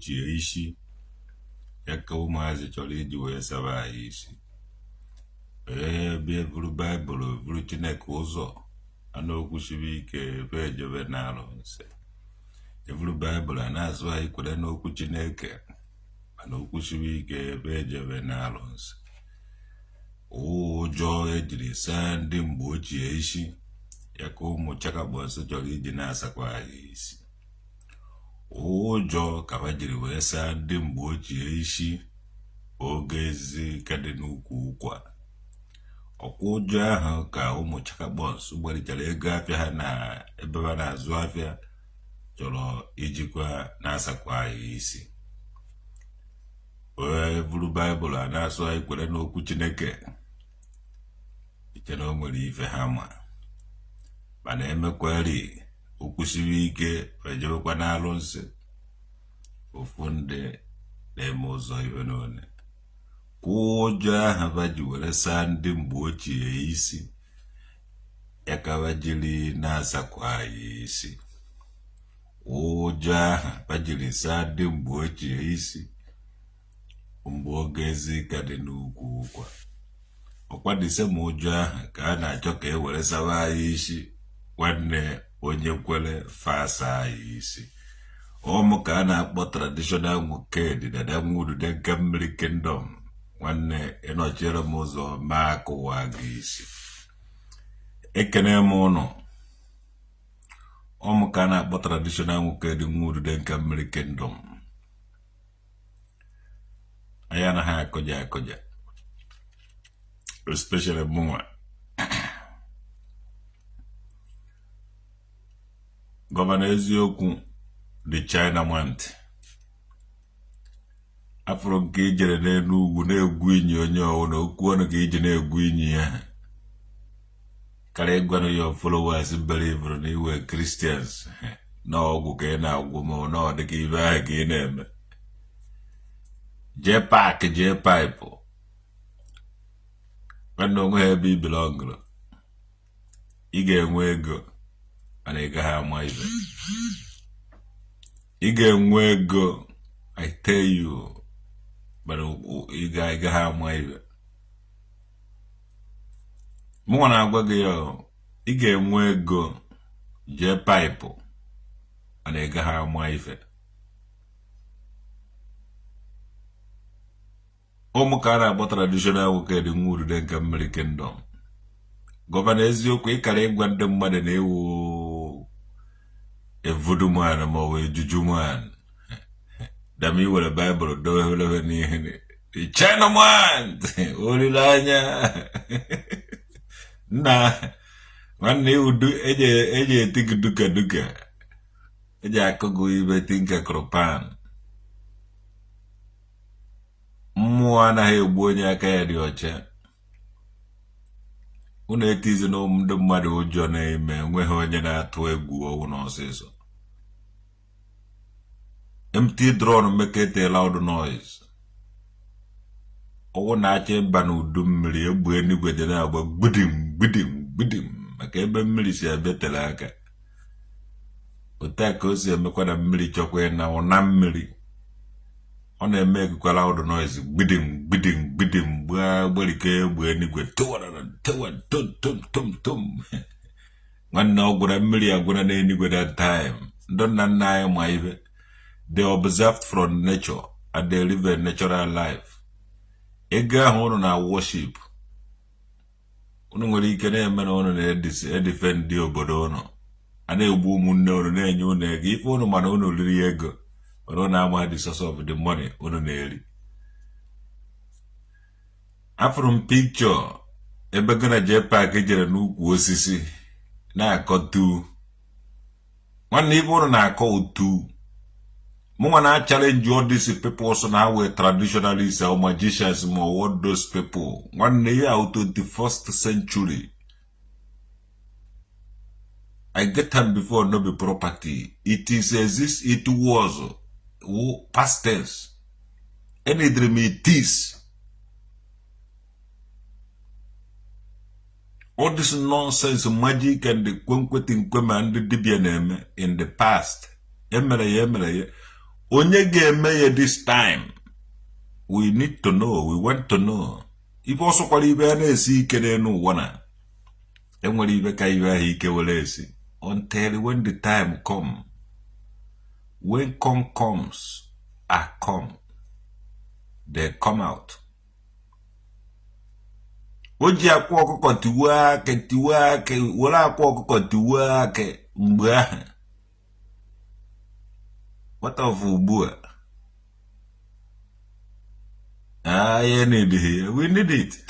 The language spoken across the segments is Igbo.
ochie isi, ya ka ụmụazị chọrọ iji wee saba anyị isi. Ee, bịa buru Baịbụl, buru Chineke ụzọ, anụ okwu siri ike ebe ejebe n'alụsị. Eburu Baịbụl a na-azụ anyị kwere n'okwu Chineke, mana okwu siri ike ebe ejebe n'alụsị. Ụjọ ejiri saa ndị mgbe ochie isi, ya ka ụmụ chakakpọsị chọrọ iji na-asakwa anyị isi. Ụjọ ka ha jiri wee saa ndị mgbe ochie isi oge ezi ka dị n'ukwu ụkwa. Ọkwa ụjọ ahụ ka ụmụ chakakpọs gbarichara ego afịa ha na ebe ha na-azụ afịa chọrọ ijikwa na-asakwa anyị isi. Wee buru Baịbụl a na-asụ anyị kwere n'okwu Chineke, iche na o nwere ife ha ma, mana emekwari okwu siri ike ejebekwa n'alụsị. Ofu ndị na-eme ụzọ ife n'one kwụọ ụjọ ahụ ba ji were saa ndị mgbe ochie isi, ya ka ba jiri na-asakwa anyị isi. Ụjọ ahụ ba jiri saa ndị mgbe ochie isi mgbe oge ezi ka dị n'ukwu ụkwa. Ọkwa the same ụjọ ahụ ka a na-achọ ka e were sawa anyị isi. Nwanne, onye kwere fasa anyị isi. Ụmụ ka a na-akpọ traditional nwoke dada nwudude nke mmiri kingdom. Nwanne, ịnọchiere m ụzọ ma akụwa gị isi. Ekene m ụnụ. Ụmụ ka a na-akpọ traditional nwoke dị nwudude nke mmiri kingdom. Anyị anaghị akụja akụja, especially mụnwa. Gọvanọ eziokwu dị China nwantị afụrụ nke ijere n'elu ugwu na-egwu inyi onye ọwụ na okwu ọnụ ka iji na-egwu inyi ya karịa ịgwanụ your followers believe na iwe Christians na ọgwụ ka ị na-agwụ, ma na ọ dịka ibe ahụ ka ị na-eme. Jee paakị, jee paịpụ, nwanne, onwe ha ebe i belongụrụ. Ị ga-enwe ego mana ị gaghị ama ibe. Ị ga-enwe ego, I tell you, mana ị gaghị ama ibe. Mụnwa na-agwa gị ya, ị ga-enwe ego, jee paịpụ, mana ị gaghị ama ife. Ụmụ ka a na-akpọ traditional nwoke dị nwa udude nke mmiri kingdom. Gọvanọ eziokwu, ịkara ịgwa ndị mmadụ na ewu a voodoo man ma ọ bụ a juju man, dam iwere Baịbụl dowe n'ihe China man olileanya nna nwanne udu eji eti gị duka duka, eji akụ gị ibe tinka kụrụ pan. Mmụọ anaghị egbu onye aka ya dị ọcha. Unu etizi na ndị mmadụ ụjọ na-eme enweghị onye na-atụ egwu ọnwụ n'ọsịsọ. Empty drum maketh a loud noise. Ọwụ na-achọ ịba n'udu mmiri, egbe eluigwe dị na-agba gbidim gbidim gbidim, maka ebe mmiri si abịa tere aka. Otu a ka o si emekwa na mmiri chọkwa ịna ụna mmiri, ọ na-eme ekukwa loud noise, gbidim gbidim gbidim, gbaa gbarike egbe eluigwe tụwarara tụwa tom tom tom tom. Nwanne, ọ gwara mmiri agwụra n'eluigwe that time. Ndị nna nna anyị ma ife. They observed from nature and they live a natural life. Ego ahụ unu na worship, unu nwere ike na-eme na unu na-edefend obodo unu, a na-egbu ụmụnne unu, na-enye unu ego ife unu, mana unu riri ego, mana unu ama the source of the money unu na-eri. Afụrụ m picture ebe gị na JPAC jere n'ukwu osisi na-akọtu. Nwanne, ibe unu na-akọ otu mụnwa na challenge all these people so na ha were traditionalists or magicians ma what those people. Nwanne, ihe ahụ 21st century. I get am before no be property. It is exist, it was past tense. Any dream it is. All this nonsense magic and the kwenkweti nkwema ndị dibịa na-eme in the past, emere ya emere ya. Onye ga-eme ya this time? We need to know, we want to know. Ibe ọ sọkwara ibe a na-esi ike n'elu ụwa na enwere ibe ka ibe ahụ ike were esi until when the time come. When come comes, I come, they come out. O ji akwa ọkụkọ tiwe akị, tiwe akị, were akwa ọkụkọ tiwe akị mgbe ahụ. What of ugbu a? Anyị need ya, we need it.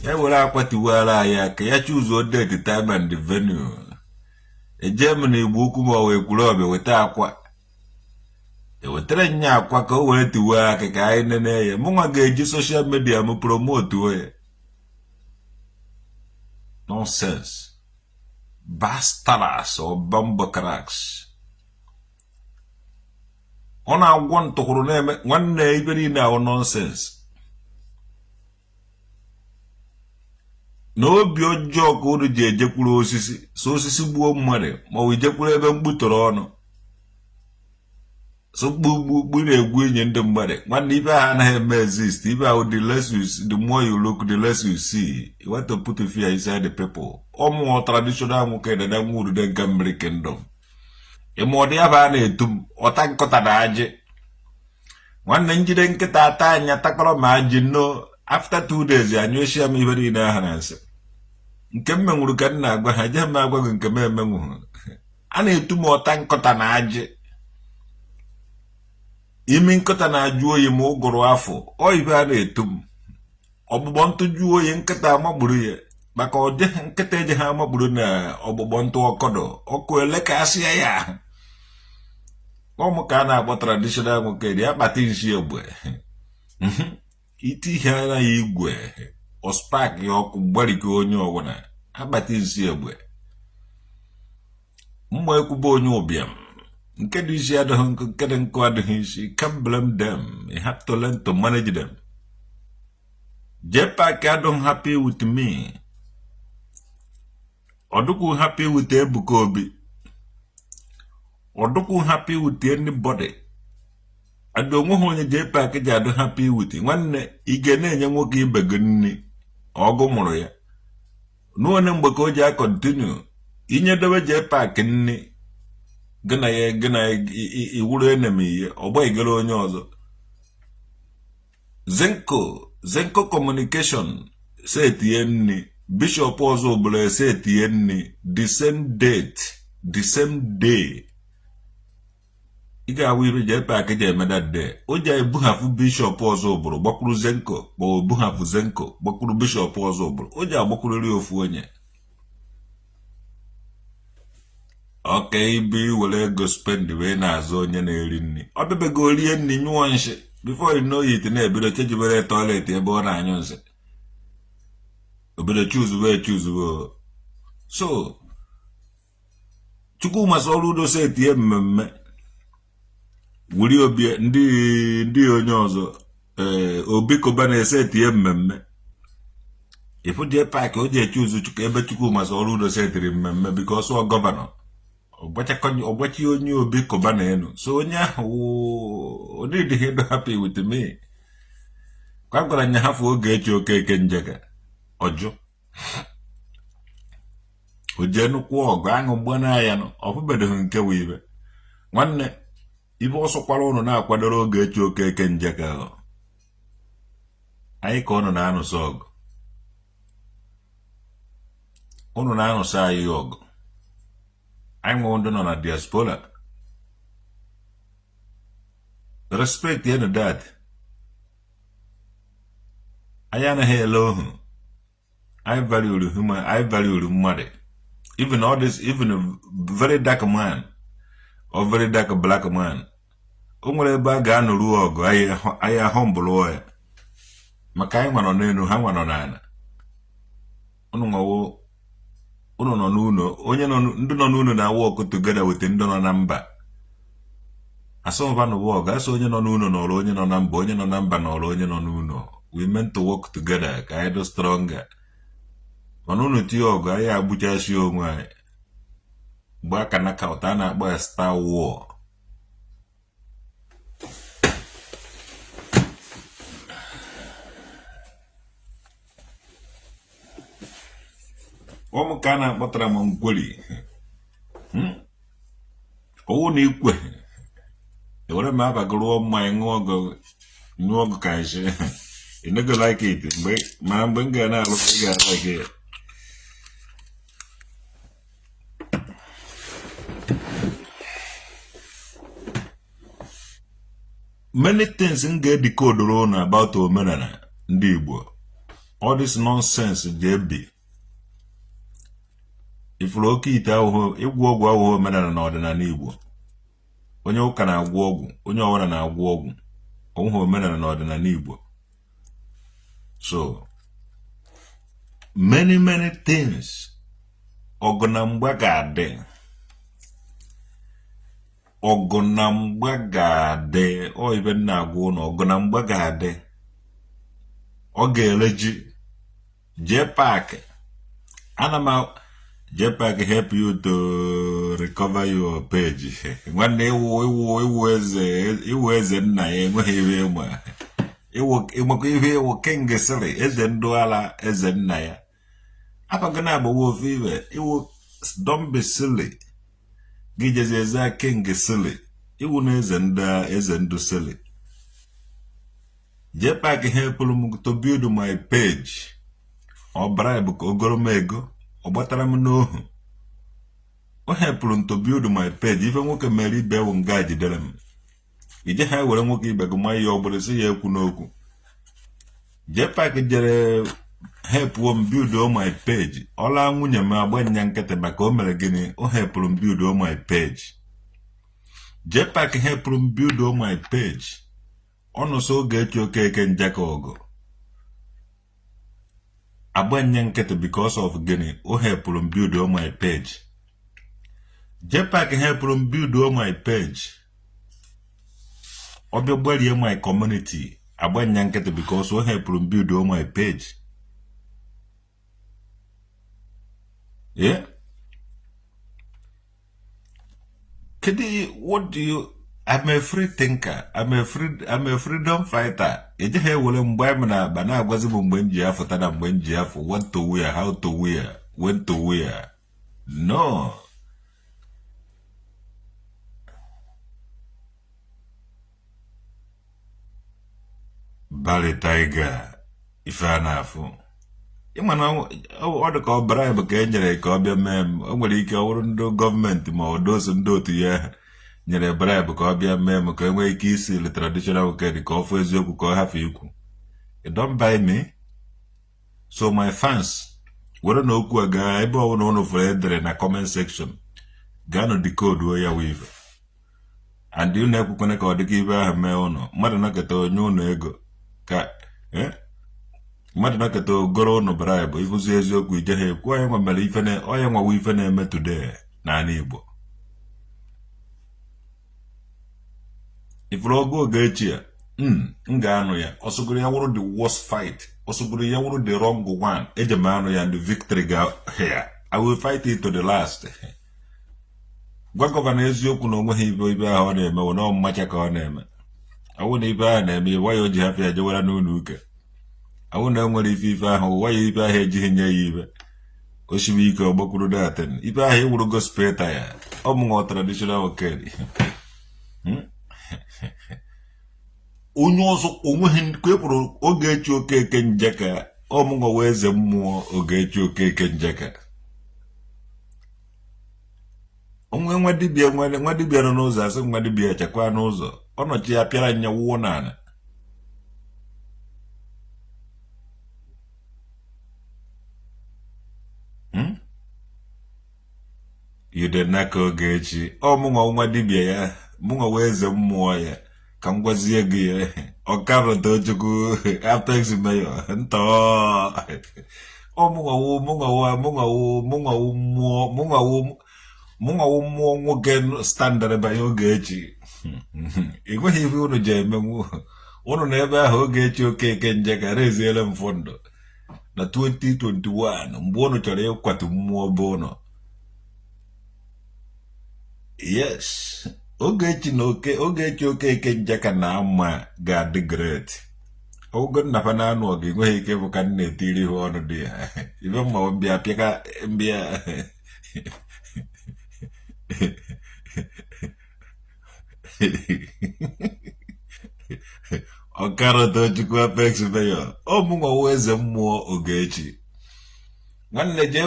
Ya were akwa tiwara anyị aka, ya choose date, time and the venue. Eje m na Igbo Ukwu ma ọ wee kwuru ọbịa weta akwa, ewetara nya akwa ka o were tiwe aka ka anyị nene ya. Mụnwa ga-eji social media m promote ya. Nonsense, bastards or bumbo cracks. Ọ na-agwọ ntụkwụrụ na-eme nwanne ibe niile ahụ nonsense na obi ọjọọ ka unu ji ejekwuru osisi so osisi gbuo mmadụ, ma ọ bụ ijekwuru ebe mkpu tọrọ ọnụ so mkpu mkpu na-egwu inye ndị mmadụ. Nwanne, ibe ahụ anaghị eme exist. Ibe ahụ, the less you, the more you look, the less you see. You want to put fear inside the people. Ọmụọ traditional nwoke dada nwa urude nke mmiri kingdom. Ịma ọdị ya bụ a na-etu m ọta nkụta na ajị. Nwanne, njide nkịta ata anya takọrọ ma ajị no. After 2 days, anyụchia m ibe niile ahụ na nsị. Nke m menwuru ka m na-agwa ha. Eje m agwa gị nke m emenwughị. A na-etu m ọta nkụta na ajị. Imi nkịta na-ajụ oyi ma ụgụrụ afọ ọ ibe a na-etu m ọgbụgbọ ntụ jụọ oyi. Nkịta amagburu ya maka ọ dị nkịta eji ha amagburu na ọgbụgbọ ntụ ọkọdọ ọkụ elekasịa ya ahụ. Ụmụ ka a na-akpọ traditional nwoke dị akpati nshi egbe ite ihe anaghị igwe ọspak ya ọkụ gbarike onye ọbụla akpati nsi egbe mma ekwuba onye ụbịam nke dị isi adịghị nkụ, nke dị nkụ adịghị isi. Can't blame them, you have to learn to manage them. JPAC adịghị happy with me, ọ dịkwu happy with Ebuka Obi, ọ dịkwu happy with anybody. Adị onweghị onye JPAC ji adị happy with. Nwanne, ị ga na-enye nwoke ibe gị nri ọgụ mụrụ ya n'one mgbe ka o ji a-continue inyedobe JPAC nri gị na ya, gị na iwuru enemy ihe ọgba igere onye ọzọ. Zenko Communication setie nri, bishọp ọzọ obodo esetie nri, the same date, the same day. Ị ga-awụ ibe JPAC ji eme that day. O ji ebughafụ bishọp ọzọ obodo gbakwuru Zenko, ma o bughafụ Zenko gbakwuru bishọp ọzọ obodo. O ji agbakwuriri ofu onye ọka ibe iwere ego spend wee na-azụ onye na-eri nri. Ọ bịabego rie nri, nyụọ nshị, before you know it, na-ebido chejibere toilet ebe ọ na-anyụ nsị, obido chuzuwe echuzuwe. So Chukwuma Soludo setie mmemme wuri obi ndị onye ọzọ, ee, Obi Cubana esetie mmemme ifu JPAC o ji echuzu ebe Chukwuma Soludo setiri mmemme because ọ governor ọgbachi onye Obi Cubana enu. So onye ahụ onidịghị ịdụ happy with me. Ka a gwara nya hafụ Ogechi Okeke Njaka ọjụ o jee nnukwu ọgụ aṅụ gbana ya nụ ọfụbedoghị nke wụ ibe. Nwanne, ibe ọ sọkwara ụnụ na-akwadoro Ogechi Okeke Njaka, anyị ka ụnụ na-anụsọ ọgụ. Ụnụ na-anụsọ anyị ọgụ. Anyị nwe ndị nọ na diaspora, respect yenu that. Anyị anaghị ele ohu. Anyị value human, anyị value mmadụ. Even all this, even a very dark man or very dark black man, o nwere ebe a ga-anọru ọgụ anyị ahọmbụlụ ya maka anyị nwa nọ n'elu, ha nwa nọ n'ala. Unu nwawo unu nọ n'ụlọ, onye nọ, ndị nọ n'ụlọ na work together with ndị nọ na mba. Asọmpa n'ụwa ọgụ asọ onye nọ n'ụlọ nọrọ onye nọ na mba, onye nọ na mba nọrọ onye nọ n'ụlọ. We meant to work together ka anyị dị stronger, mana unu tinye ọgụ anyị agbuchasi onwe anyị mgbe aka knockout a na-akpọ ya Star War. Ọ mụ ka a na-akpọtara m nkweri. Ọwụ na ikwe ewere m abago rụọ mmanya ṅụọ ọgụ nyụọ ọgụ ka nshi. You no go like it mgbe, mana mgbe m ga na-alụ, ị ga-like ya. Many things m ga-edikodoro ụnụ about omenala ndị Igbo. All this nonsense ji ebi ifuru oke ite ahụhụ, ịgwọ ọgwụ ahụhụ, omenala na ọdịnala Igbo. Onye ụka na-agwọ ọgwụ, onye ọbụla na-agwọ ọgwụ, onweghị omenala na ọdịnala Igbo. So many many things, ọgụ na mgba ga-adị, ọgụ na mgba ga-adị. Ọ ibe m na-agwa ụnụ, ọgụ na mgba ga-adị. Ọ ga-ere ji JPAC. Ana m JPAC help you to recover your page. Nwanne, ịwụ ịwụ ịwụ eze, ịwụ eze nna ya enweghị ihe ịma. Ịwụ ịmakwa ihe ịwụ king sịrị eze ndụ ala eze nna ya abago na agbawa ofe ibe ịwụ. Don't be silly. Gị jezi eze king silly, ịwụ na eze ndụ, eze ndụ silly. JPAC helpụrụ m to build my page. Ọ bribe ka ogoro m ego, ọ gbatara m n'ohu. O helpụrụ m to build my page. Ife nwoke mere ibe wụ nga jidere m ije ha were nwoke ibe gị ma ihe ọ bụla si ya ekwu n'okwu. JPAC jere helpụo m build my page. Ọla nwunye m agbanya nkịtị maka o mere gịnị? O helpụrụ m build my page. JPAC helpụrụ m build my page. Ọnụsọ Ogechi Okeke Njaka ọgụ agbanye nkịtị because of gịnị? O helpụrụ m build my page. JPAC helpụrụ m build my page. Ọbịa gbarie my community, agbanye nkịtị because o helpụrụ m build my page. Yeah, kedu what do you? I'm a free thinker. I'm a freedom fighter. Ejeghị ewere mgbe m na-akpa na-agwazi m mgbe m ji afụta na mgbe m ji afụ, what to wear, how to wear, when to wear. No. Barry Tiger, ife a na-afụ, ịma na ọ dị ka ọ bribe ka e nyere ka ọ bịa mee m. O nwere ike ọ bụrụ ndị gọọmenti ma ọ dozu ndị otu ya nyere bribe ka ọ bịa mee m, ka e nwee ike isi traditional weekend ka ọ fụ eziokwu, ka ọ hafụ ikwu. You don't buy me. So my fans, were na okwu a gaa ebe ọbụla ụnụ fụrụ edere na comment section, gaanụ decode ya wụ ife. And unu ekwekwana ka ọ dịka ibe ahụ mee ụnụ. Mmadụ nakọta onye ụnụ ego ka mmadụ nakọta ogoro ụnụ bribe, ịbụzi eziokwu ije ha ekwu. Onye nwe mere ife na onye nwewe ife na-eme today n'ala Igbo. Ifuru ọgụ Ogechi a, m ga-anụ ya. Ọsọgoro ya wụrụ the worst fight, ọsọgoro ya wụrụ the wrong one, eje m anụ ya. And the victory ga here. I will fight it to the last. Gwa governor eziokwu na onweghị ibe ibe ahụ ọ na-eme wụ na ọ mmacha ka ọ na-eme. Awụ na ibe ahụ na-eme ya, o ji hafụ ya jewara n'ụlọ ụka. Awụ na enwere ife ife ahụ wa ya, ibe ahụ ejighị nye ya ibe osibe ike ọgbakwuru datin ibe ahụ ịwụrụ gospel ya. Ọmụnwa traditional okedi onye ọzọ onweghị ka e kwuru Ogechi Okeke Njaka. Ọmụnwa wee eze mmụọ Ogechi Okeke Njaka. Onwe nwa dibịa, nwa dibịa nọ n'ụzọ, asị nwa dibịa chekwa n'ụzọ, ọnọchi ya pịara nya wụọ n'ala. You dey naka Ogechi. Ọ mụnwa nwa dibịa ya, mụnwa wee eze mmụọ ya, ka m gwazie gị ya. Ọkarụ Tochukwu Apex Mayor ntọ. Ọ mụnwawo mụnwawo mụnwawo mụnwawo mmụọ mụnwawo mụnwawo mmụọ nwoke standard banye Ogechi. Enweghị ife unu ji emenwu unu na ebe ahụ. Ogechi Okeke Njaka reziere m fund na 2021 mgbe unu chọrọ ịkwatu mmụọ bụ ụnụ. Yes, Ogechi na oke Ogechi Okeke Njaka na ama ga-adị great. Ọgwụgo nna fa na-anụ ọgụ, enweghị ike bụ ka m na-etiri ha ọnụ dị ya ibe mma mbịa pịaka mbịa. Ọkara Tochukwu Apex Mayor, ọ mụnwa wụ eze mmụọ Ogechi nwanne. Jee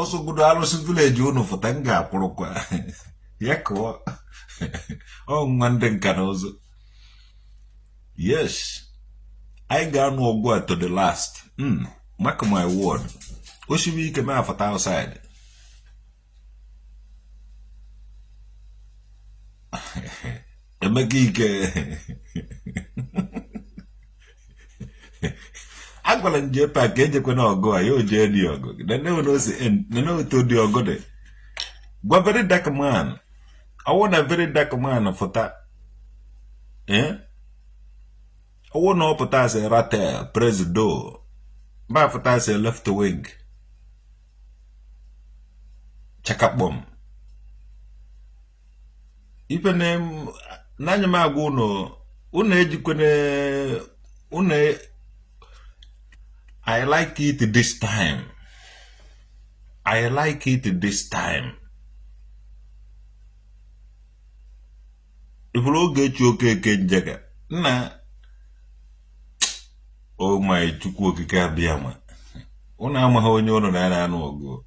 ọsọgodo arụsị village unu fụta, m ga-akwụrụkwa ya kụọ ọ nwa ndị nka na ụzụ. Yes, anyị ga-anụ ọgụ a to the last. Mark my word, o sibe ike m afụta outside. Emeka Ike, agwara m jee pak ejekwana ọgụ a, ya o jee dị ọgụ nene otu dị ọgụ dị. Gwa very dark man, ọwụ na very dark man fụta, ọwụ na ọ pụta as a ratel presido, ma fụta as a left wing chakakpọm ife n'anya m. Agwa unu, unu ejikwene unu. I like it this time, I like it this time. Ifuru Ogechi Okeke Njaka nna, oh my Chukwu Okike abịa ma unu amaghị onye unu na-anụ ọgụ.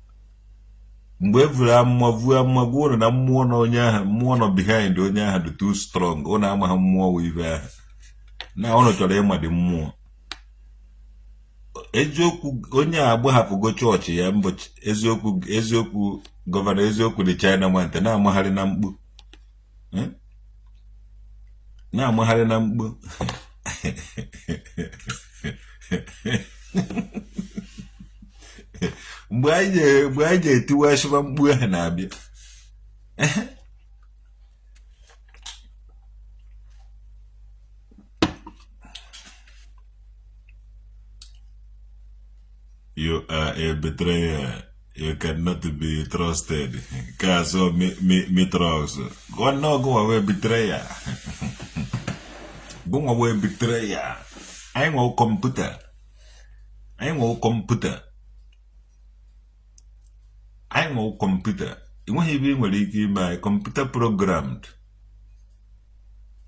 Mgbe e vuru amụma, vuo amụma, gwa unu na mmụọ nọ onye ahụ, mmụọ nọ behind onye ahụ dị too strong. Unu amaghị mmụọ wụ ife ahụ na unu chọrọ ịma dị mmụọ eziokwu. Onye a agbahapụgo chọọchị ya mbụ, eziokwu eziokwu, gọvanọ eziokwu dị China nwante na-amagharị na mkpu, na-amagharị na mkpu. Mgbe anyị ji etiwe asịba mkpu ahụ na-abịa. You are a betrayer. You cannot be trusted. Nke a so mitrox nwanne ọgụ nwa wee betrayer, gụnwa wee betrayer. Anyị nwe kọmputa, anyị nwe kọmputa, anyị nwe kọmputa. Enweghị ebe ị nwere ike ime anyị. Kọmputa programmed,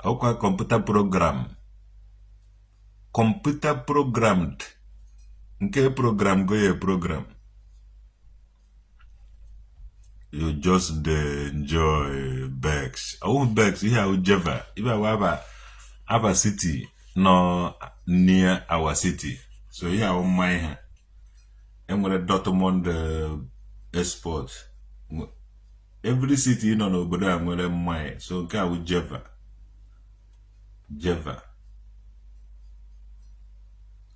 ọkwa kọmputa program, kọmputa programmed nke program go ya program. You just dey enjoy Bex. Ọwụ Bex, ihe ahụ Jeva, ibe ahụ aba aba city nọ near our city. So ihe ahụ mmanya ha enwere Dortmund export. Every city nọ n'obodo a nwere mmanya. So nke ahụ Jeva, Jeva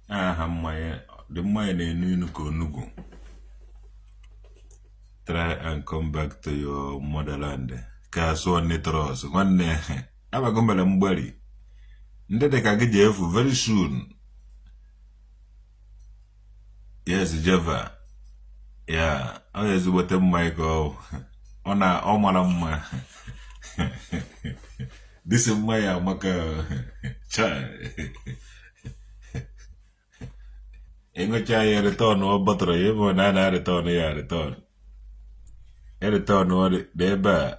aha mmanya dị, mmanya na-enu inu ka onugbu. Try and come back to your motherland ka sụọ nitros nwanne. Abago mere mgbari ndị dị ka gị ji efu very soon. Yes, Jeva ya ọ ezigbote mmanya ka ọ na ọ mara mma. Disi mmanya amaka. Chai, ịṅụcha ya, return ọ bọtụrụ ya ịbụ na a na-return ya, return, return ọ dị ebe a.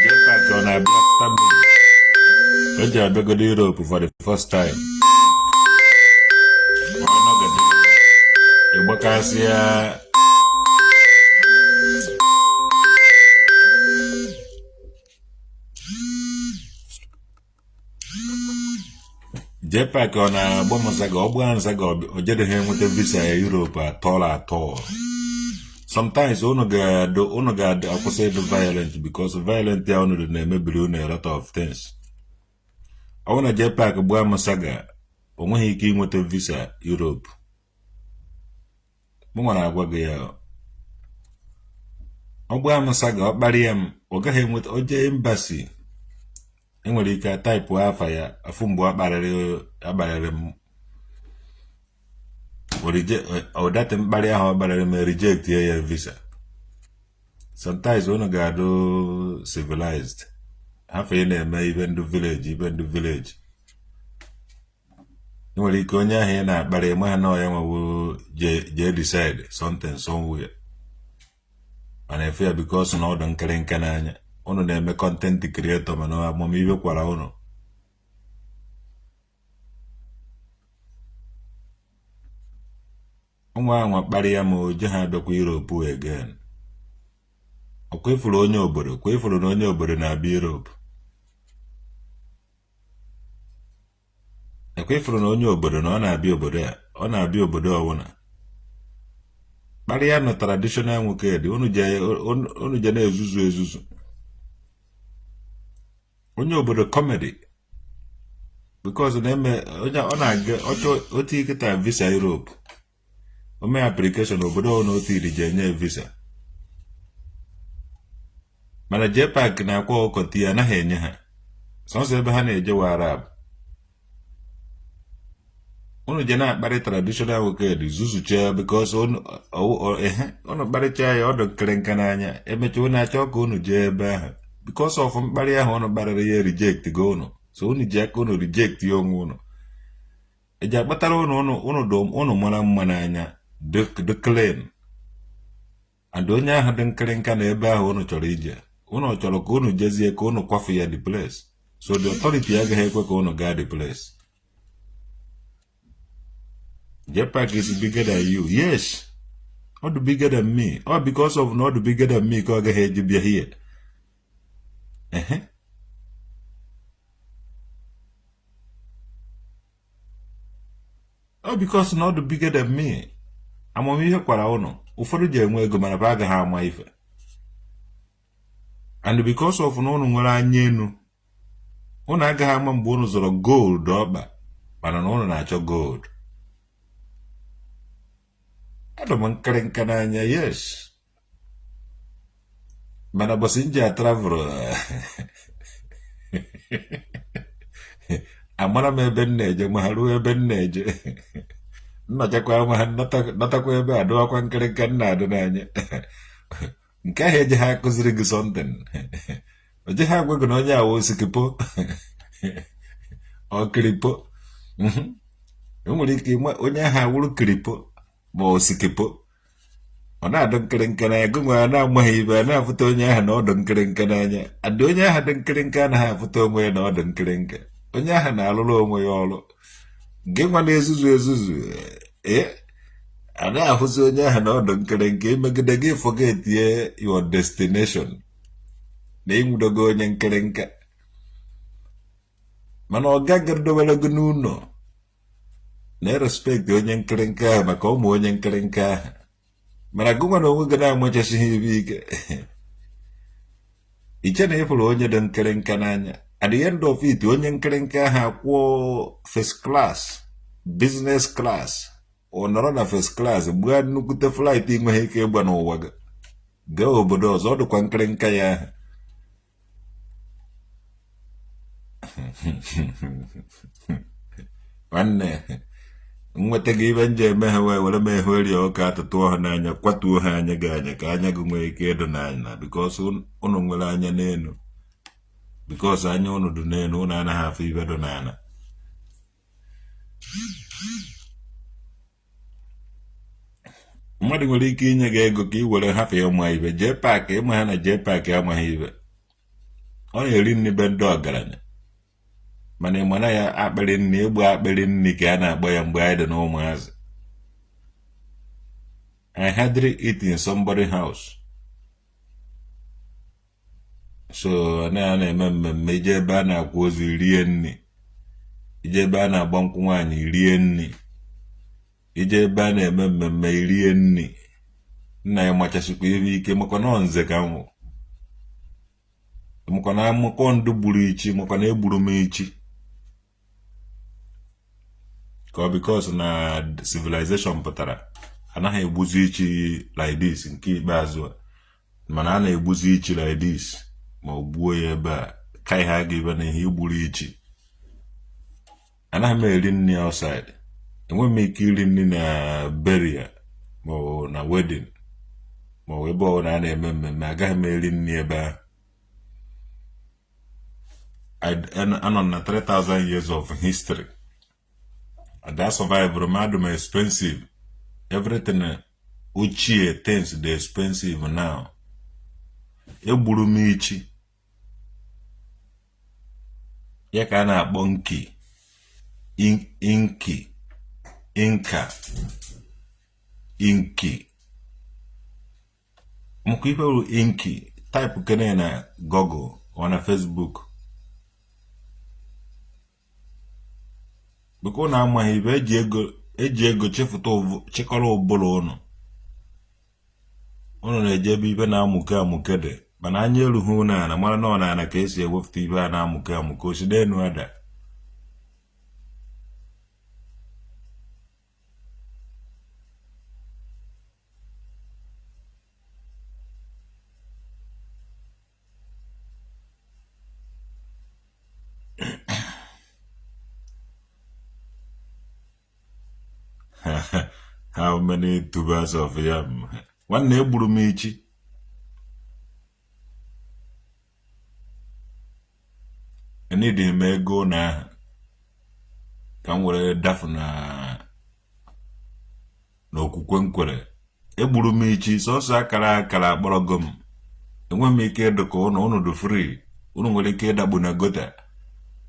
Jepak ọ na-abịa after me, o ji abịagodo Europe for the first time. Ọ nọgide ịgbakasịa. Jepak ọ na-agba m nsaga, ọ gbaa nsaga, o jedeghị enweta visa ya Europe atọrọ atọ. Sometimes unu ga-adụ, unu ga-adụ akwụsị ịdụ violent, because violent ya unu dị na-emebiri unu a lot of things. Ọ bụrụ na Jepak gbaa m saga, o nweghị ike inweta visa Europe. Mụ nwere agwa gị ya, ọ gbaa m saga, ọ kparịa m, ọ gaghị enweta. O jee embassy Enwere ike type afa ya afụ mgbe ọ kparịrị m ụdatị mkparị ahụ ọ kparịrị m reject ya visa. Sometimes unu ga-adụ civilized, hafụ ị na-eme ibe ndụ village, ibe ndụ village. Nwere ike onye ahụ ị na-akparị ma ha na ya nwewo jee decide something somewhere, mana efe ya because na ọ dụ nkịrịnka n'anya. Unu na-eme content creator, mana amamihe kwara unu. Nwa anwa kparịa m, oje ha abịakwa Europe again. Ọkwa ịfụrụ onye obodo, kwa ịfụrụ na onye obodo na-abịa Europe. Ekwe ịfụrụ na onye obodo na ọ na-abịa obodo a, ọ na-abịa obodo ọwụna. Kparịa nụ traditional nwoke dị unu je na-ezuzu ezuzu. Onye obodo comedy because na-eme onye ọ na-aga ọchọ otu iketa visa Europe, o mee application obodo ọ na otu iri ji enye visa, mana JPAC na akwa ọkọti ya anaghị enye ha, sọnsọ ebe ha na-eje wa Arab. Unu je na-akparị traditional nwoke dị zuzucha because unu kparịchaa ya, ọ dụ nkịrịnka n'anya. Emechaa unu achọ ka unu jee ebe ahụ because of mkparị ahụ unu kparịrị ya, reject go unu. So unu ji aka unu reject ya onwe unu. Eji akpatara unu unu unu mara mma n'anya, dị clean, and onye ahụ dị nkịrịnka na ebe ahụ unu chọrọ ije, unu chọrọ ka unu jezie ka unu kwafu ya the place. So the authority agaghị ekwe ka unu gaa the place. JPAC is bigger than you. Yes, ọ dị bigger than me. Ọ because of na ọ dị bigger than me ka ọ gaghị eji bịa here. Ehe, ọ because na ọ dị bigger than me. Amamihe kwara ụnụ. Ụfọdụ ji enwe ego, mana ba agaghị ama ife, and because of na ụnụ nwere anya enu, ụnụ agaghị ama mgbe ụnụ zọrọ gold ọkpa, mana na ụnụ na-achọ gold. Adụ m nkịrịnka n'anya, yes, mana bọsị nji a travel, amara m ebe m na-eje, ma ha ruo ebe m na-eje, nnọchakwa ma ha natakwa ebe a dụwakwa nkịrịnka m na-adụ n'anya. Nke ahụ eji ha akụziri gị something, o je ha agwa gị na onye awa osikipo ọkiripo. O nwere ike onye ahụ awụrụ kiripo ma osikipo, ọ na-adụ nkịrịnka n'anya. Gị nwere na-amaghị ibe a na-afụta onye ahụ na ọdụ nkịrịnka n'anya. Adị onye ahụ dị nkịrịnka anaghị afụta onwe ya na ọdụ nkịrịnka. Onye ahụ na-alụrụ onwe ya ọrụ. Gị nwa na-ezuzu ezuzu, ee, a na-ahụzi onye ahụ na ọdụ nkịrịnka. Imegide gị forget your destination na ịnwudogo onye nkịrịnka, mana ọ gaghị dowere gị n'ụlọ na-erespect onye nkịrịnka ahụ maka ụmụ onye nkịrịnka ahụ. Mana gị nwa na onwe gị na-amachasịghị ibe ike iche na ịfụrụ onye dị nkịrịnka n'anya. At the end of it, onye nkịrịnka ahụ akwụọ first class, business class, ọ nọrọ na first class gbaa nnukwute flight enweghị ike ịgba n'ụwa gị gaa obodo ọzọ. Ọ dịkwa nkịrịnka ya ahụ. Nwanne, nweta gị ibe nje eme ha wee were m ehu eri ọka atụtụ ha n'anya, kwatuo ha anya gị anya ka anya gị nwee ike ịdụ n'anya, because unu nwere anya n'elu, because anya unu dị n'elu, unu anaghị afụ ibe dị n'ala. Mmadụ nwere ike inye gị ego ka ị were hapụ ịma ibe JPAC. Ịma ha na JPAC amaghị ibe ọ na-eri nri be ndị ọgaranya, mana ị mara ya akpịrị nri, egbu akpịrị nri ka a na-akpọ ya mgbe anyị dị n'ụmụazị. I hardly eat in somebody house. So na a na-eme mmemme, ije ebe a na-akwa ozu rie nri, ije ebe a na-agba nkwụ nwaanyị rie nri, ije ebe a na-eme mmemme rie nri. Nna ya machasịkwa ihe ike, maka na nze ka m nwụ, maka na amụkọ ndụ gburu ichi, maka na egburu m ichi ka ọ because na civilization pụtara, anaghị egbuzi ichi like this nke ikpeazụ a, mana a na-egbuzi ichi like this ma ọ gbuo ya ebe a. Ka ihe aga ibe na ihe igburu ichi. Anaghị m eri nri outside. Enweghị m ike iri nri na burial maọbụ na wedding maọbụ ebe ọbụla a na-eme mmemme. Agaghị m eri nri ebe ahụ. Anọ na 3000 years of history. Ada survive m, adụ m expensive. Everything ochie, things dị expensive now. Egburu m ichi. Ya ka a na-akpọ nki, inki, inka, inki. Maka ife bụ inki, type kene na Google or na Facebook. Biko, ụnụ amaghị ibe eji ego chefụta chịkọrọ ụbụrụ ụnụ. Ụnụ na-eje ebe ibe na-amụke amụke dị, mana anya erughị ụnụ ana mara na ọ na-ana ka esi ewepụta ibe a na-amụke amụke, o si n'enu ada. How many tubers of yam? Nwanne, egburu m ichi. Enidi m ego na ahụ ka m were dafu na n'okwukwe m kwere. Egburu m ichi. Sọsọ akara akara akpọrọgo m. Enweghị m ike ịdụ ka ụnụ. Ụnụ dị free. Ụnụ nwere ike ịdakpu na gutter,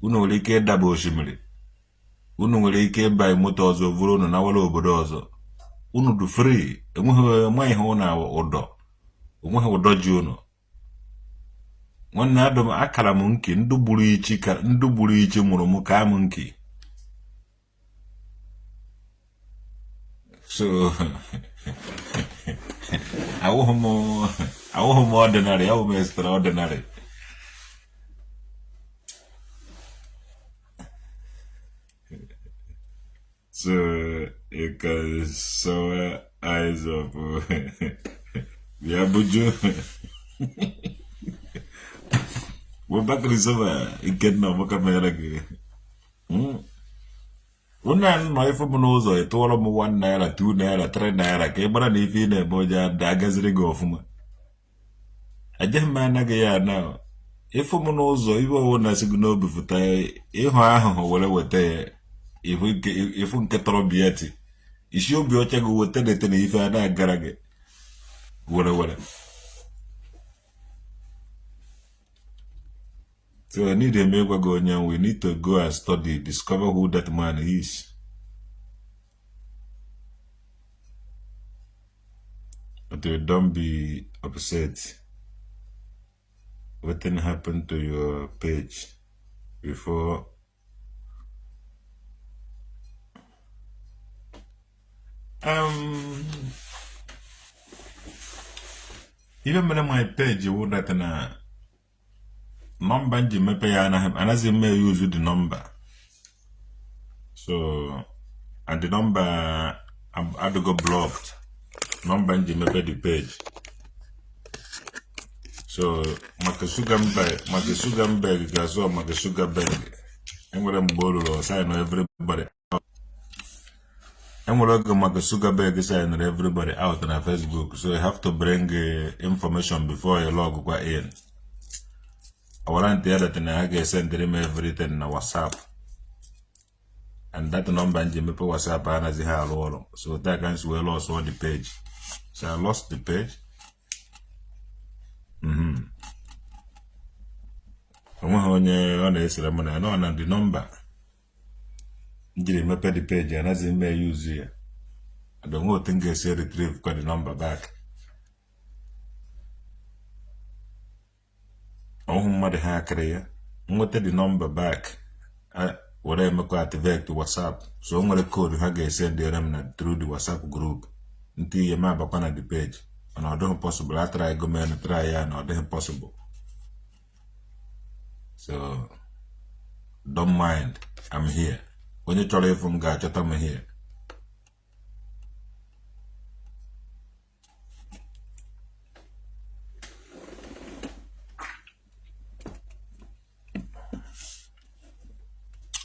ụnụ nwere ike ịdaba osimiri, unu nwere ike ịba moto ọzọ vuru unu nawara obodo ọzọ. Unu dị free. Enweghị enweghị ụnụ ụdọ, onweghị ụdọ ji unu. Nwanne, adụ m akara m nki. Ndụ gburu ichi ka ndụ gburu ichi mụrụ m ka m nki. So awụghị m ordinary, awụ m extraordinary. So you can saw eyes of bịa buju. Bakari Sova Ikenna Ọmaka mere gị. Unu nọ ife m n'ụzọ, ị tụọrọ m 1 naira, 2 naira, 3 naira, ka ị mara na ife ị na-eme onye ada agaziri gị ọfụma. Ejeghị m anaghị ya ana ịfụ m n'ụzọ. Ibe ọwụ na-asị gị n'obi fụta ịhụ ahụhụ were weta ya. Ịfụ nke tọrọ biati isi obi ọcha gị weta na-ete na ife a na-agara gị were were. So I need eme ịgwa gị onye. We need to go and study, discover who that man is. But you don't be upset. Wetin happened to your page before? Ihe mere my page wụ that na nọmba m ji mepe ya anaghị anaghịzi m use the number. So and the number adịgo blocked, nọmba m ji mepe the page. So maka Zuckerberg ga-azụ maka Zuckerberg enwere mgbe o ruru sign everybody. Enwere oge maka Zuckerberg sign everybody out na Facebook, so you have to bring information before you log kwa in. Awara ntị ya that na ha ga-esendịrị m everything na WhatsApp, and that number m ji mepe WhatsApp anaghị ha arụ ọrụ. So that ka m si wee lost all the page. So I lost the page. Onweghị onye ọ na-esere m na nọ na the number m jiri mepe the page anaghịzi m use ya, and onwe otu m ga-esi retrieve kwa the number back. Ọhụ mmadụ ha akịrị ya nweta the number back, were emekwa activate WhatsApp. So o nwere code ha ga-esendere m na through the WhatsApp group ntị ihe m abakwa na the page, mana ọ dịghị possible. A try go men try ya na ọ dịghị possible. So don't mind, I'm here. Onye chọrọ ịfụ m ga-achọta m here.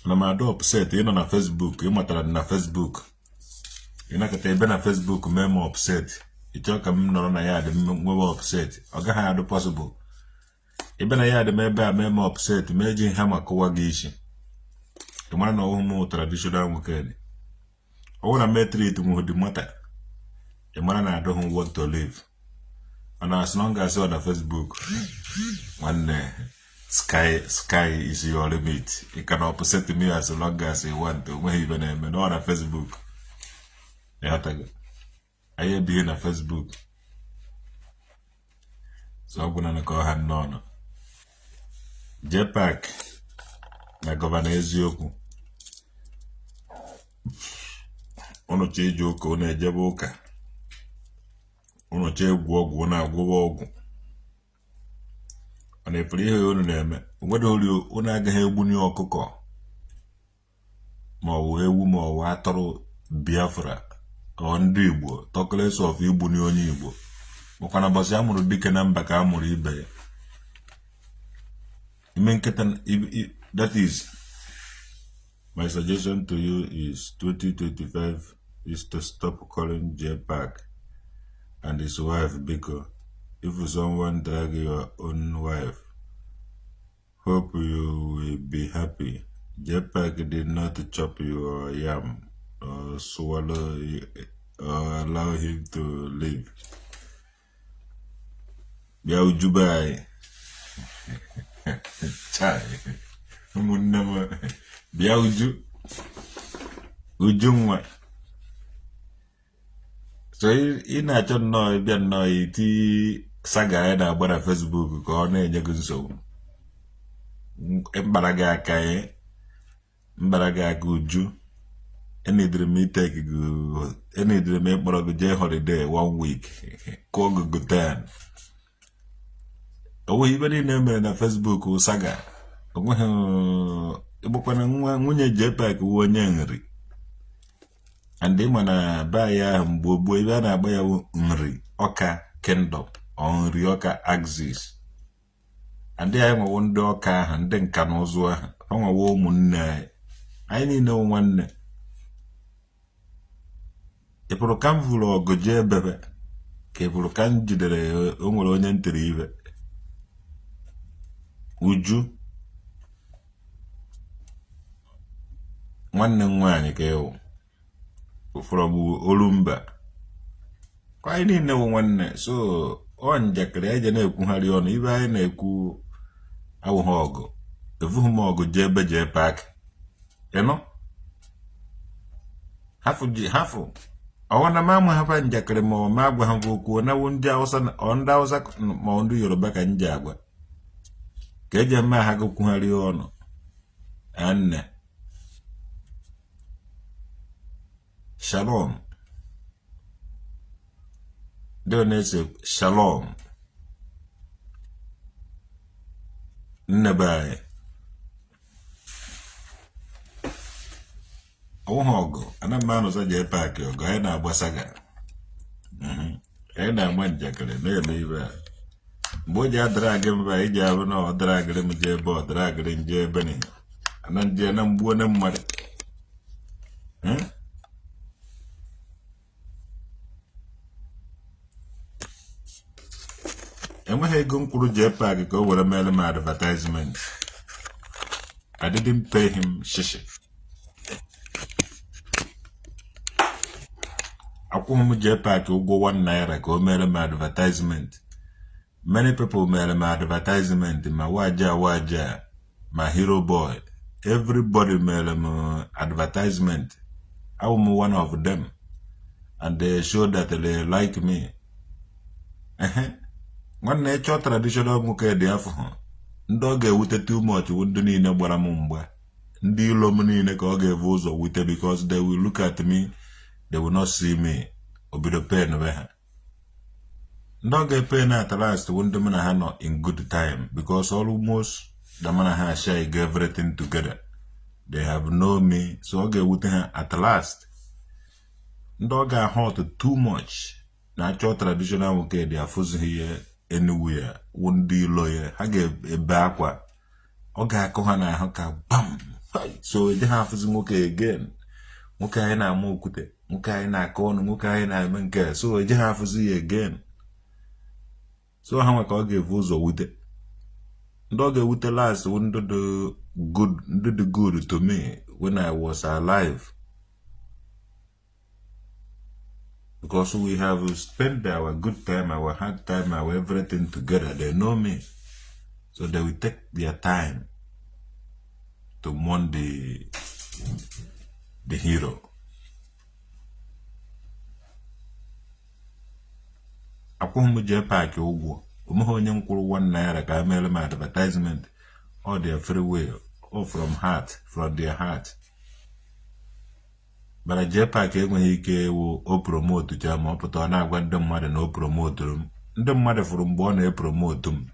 Na m adị upset ịnọ na Facebook, ị matara na Facebook ị nakọta ebe na Facebook mee m upset, ị chọọ ka m nọrọ na ya dị m nwewe upset, ọ gaghị adị possible. Ebe na ya dị m ebe a mee m upset, ma eji hammer kụwa gị isi, ị mara na ọhụụ m traditional nwoke dị. Ọ bụrụ na m etreat nwe the matter, ị mara na adịghị want to live. Mana as long as ọ na Facebook, nwanne, sky is your limit. You can upset me as long as you want. Onweghị ibe na-eme na ọ na Facebook. Ịghọtago? Anyị ebighị na Facebook, so ọ gwụna na ka ọ ha nnọọ. JPAC na Governor Eziokwu, ụnụ chọọ ije ụka, ụnụ ejebe ụka. Ụnụ chọọ ịgwọ ọgwụ, ụnụ agwọwa ọgwụ. Mana efere ihe unu na-eme onwere ori, ụnụ agaghị egbunye ọkụkọ ma ọ bụ ewu ma ọ bụ atụrụ Biafra ọ ndị Igbo, talk less of igbunye onye Igbo. Makwa na ụbọchị a mụrụ dike na mba ka a mụrụ ibe ya. Ime nkịta. That is my suggestion to you is 2025 is to stop calling JPAC and his wife. Biko, if someone drag your own wife, hope you will be happy. JPAC did not chop your yam or swallow or allow him to live. Bịa uju be anyị. Chai, ụmụnne m, bịa uju, uju nwa. So ị na-achọ nnọọ ịbịa nnọọ iti saga anyị na-agba na Facebook ka ọ na-enye gị nsogbu. Mkpara gị aka, mkpara gị aka. Uju, enidiri m iteki gị, enidiri m ịkpọrọ gị jee holiday one week, kụọ gị goten. Onweghị ibe niile mere na Facebook saga. Onweghị ịgbakwana nwa nwunye JPAC wu onye Nri, and ịma na be anyị ahụ mgbe gboo, ebe a na-agba ya Nri Ọka Kingdom or Nri Ọka Axis, and anyị nwewo ndị ọka ahụ, ndị nka na ụzụ ahụ, ha nwewo ụmụnne anyị. Anyị niile wụ nwanne. Ị pụrụ ka m vụrụ ọgụ jee ebebe ka ị pụrụ ka m jidere o nwere onye ntiri ibe. Uju nwanne m nwaanyị ka ịwụ from Olumba, ka anyị niile wụ nwanne. So ọ njakịrị eje na-ekwugharị ọnụ ibe anyị na-ekwu awụghị ọgụ. Evughị m ọgụ jee ebe JPAC ịnụ hafụ ji hafụ ọwa na m ama hapa njakịrị ma ọ ma agwa ha okwu na wụ ndị Awụsa ọ ndị Awụsa ma ọ ndị Yoruba ka m ji agwa ka eji eme ha gị kwugharị ọnụ. Nne, shalom. Ndị na-ese shalom, nne be anyị. Ọwụghị ọgụ ana m anụsa JPAC ọgụ. Anyị na-agba saga, anyị na-agba njakịrị na-eme ibe a. Mgbe o ji adragị mba iji abụ na ọ dragịrị m jee ebe ọ dragịrị m jee ebe ni ana nje na mgbu onye mmadụ. Enweghị ego m kwụrụ JPAC ka o were mere m advertisement. I didn't pay him shishi. Akwụghị m JPAC ụgwọ 1 naira ka o mere m advertisement. Many people mere m advertisement, ma waja waja, ma hero boy, everybody mere m advertisement. Awụ m one of them, and they show that they like me. Ehe, nwanne, ịchọ traditional nwoke dị afọ ndị ọ ga-ewute too much wụ ndị niile gbara m mgba, ndị ilo m niile ka ọ ga-evu ụzọ wute, because they will look at me, they will not see me, obido pain be ha. Ndị ọ ga-epain at last wụ ndị mụ na ha nọ in good time, because almost the mụ na ha share everything together, they have know me, so ọ ga-ewute ha at last. Ndị ọ ga-ahurt too much na-achọ traditional nwoke dị afụzighị ya anywhere wụ ndị ilo ya. Ha ga-ebe akwa, ọ ga-akụ ha n'ahụ ka gbam. So eje ha afụzi nwoke again, nwoke anyị na-ama okwute, nwoke anyị na-akọ ọnụ, nwoke anyị na-eme nke. So eje ha afụzi ya again. So ha nwe ka ọ ga-evu ụzọ wute. Ndị ọ ga-ewute last wụ ndị dị good, ndị dị good to me when I was alive, because we have spent our good time, our hard time, our everything together. They know me, so they will take their time to mourn the hero. Akwụghị m JPAC ụgwọ. Onweghị onye m kwụrụ ₦1 ka a mere m advertisement. All their free will, all from heart, from their heart. Mana JPAC enweghị ike ịwụ o promote cha ma ọ pụta ọ na-agwa ndị mmadụ na o promoturu m. Ndị mmadụ fụrụ mgbe ọ na-epromote m.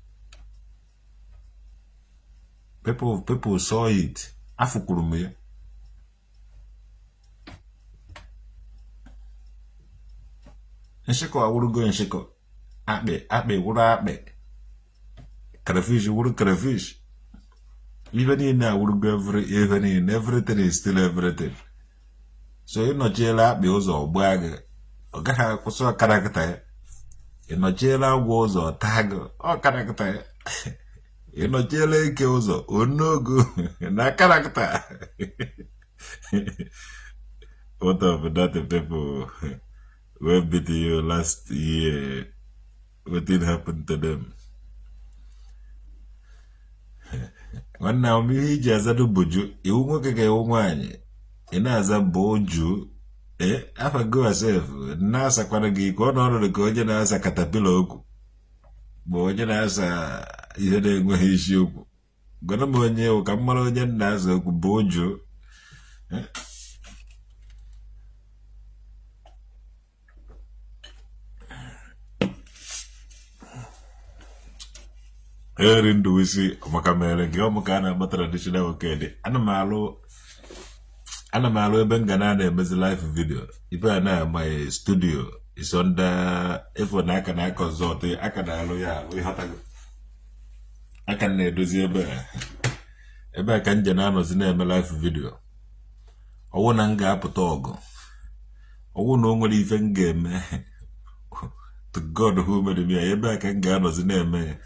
People saw it. Afụkwuru m ya. Nshịkọ awụrụgo nshịkọ, akpị akpị wụrụ akpị, crayfish wụrụ crayfish. Ife niile awụrụgo every ife niile, everything is still everything. So ịnọchiela akpị ụzọ, gbaa gị, ọ gaghị akwụsị character ya. Ịnọchiela agwọ ụzọ, taa gị, ọ character ya. Ịnọchiela eke ụzọ, onogo na character. What of that people wey beat you last year? Wetin happen to them? Nwanne m, ihe iji azado boju iwu nwoke ka iwu nwaanyị ị na-aza boju. Ee, afa go sef na-asakwara gị ka ọ nọ ọnọdụ ka onye na-asa caterpillar okwu ma onye na-asa ihe na-enweghị isiokwu. Gwana m onye ewu ka m mara onye m na-asa okwu boju. Eri Ndubuisi maka mere gị ọmụ ka a na-akpọ traditional nwoke dị. Ana m alụ ebe m ga na na-emezi live video. Ife a na my studio is under ifo na aka na consult aka na-alụ ya alụ. Ịghọtago? Aka m na-edozi ebe a, ebe a ka m je na-anọzi na-eme live video. Ọwụ na m ga-apụta ọgụ, ọwụ na o nwere ife m ga-eme, to God who made me, ebe a ka m ga-anọzi na-eme ya.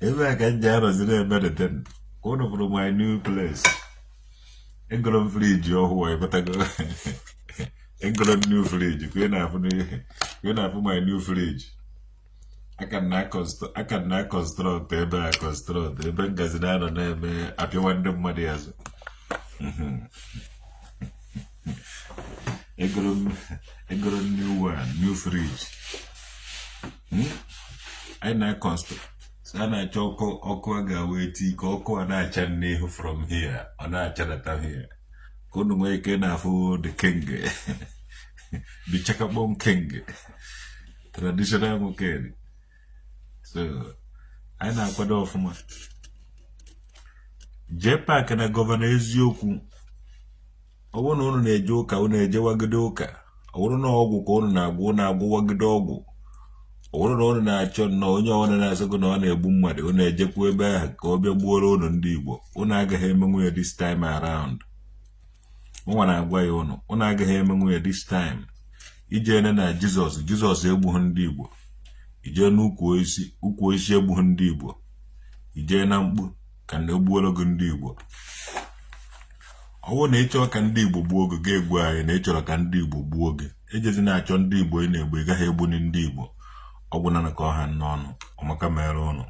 Ebe a ka m ji anọzi na-eme the thing. Ka ụnụ fụrụ my new place. Egoro m fridge ọhụụ, ịghọtago? Egoro m new fridge ka ị na-afụ n'ihe, ka ị na-afụ my new fridge. Aka m na construct ebe a, construct ebe ngazi na-anọ na-eme apịawa ndị mmadụ azụ. Egoro m new one, new fridge. Anyị na-construct, so a na-achọ ọkụ, ọkụ a ga-awa eti ka ọkụ a na-acha n'ihu from here, ọ na-achadata here, ka unu nwee ike na-afụ the king, the chakabon king, traditional nwoke. So anyị na-akwado ọfụma. JPAC na governor eziokwu, ọ bụrụ na unu na-eje ụka, unu ejewagide ụka. Ọ bụrụ na ọgwụ ka unu na-agwụ, unu agwụwagide ọgwụ. Ọ bụrụ na unu na-achọ nnọọ onye ọbụla na-asị gị na ọ na-egbu mmadụ, unu ejekwa ebe ahụ ka ọ bịa gbuoro unu ndị Igbo. Unu agaghị emenwu ya this time around. Mụnwa na-agwa ya unu, unu agaghị emenwu ya this time. Ijene na Jizọs, Jizọs egbughị ndị Igbo. Ijee n'ukwu osisi, ukwu osisi egbughị ndị Igbo. Ijee na mkpu ka na egbuoro gị ndị Igbo. Ọ bụrụ na ị chọọ ka ndị Igbo gbuo gị, ga-egbu anyị na ị chọrọ ka ndị Igbo gbuo gị. Ejezi na-achọ ndị Igbo ị na-egbu, ị gaghị egbuni ndị Igbo. Ọ gwụna ka ọha n'ọnụ. Ọmaka mere ụnụ.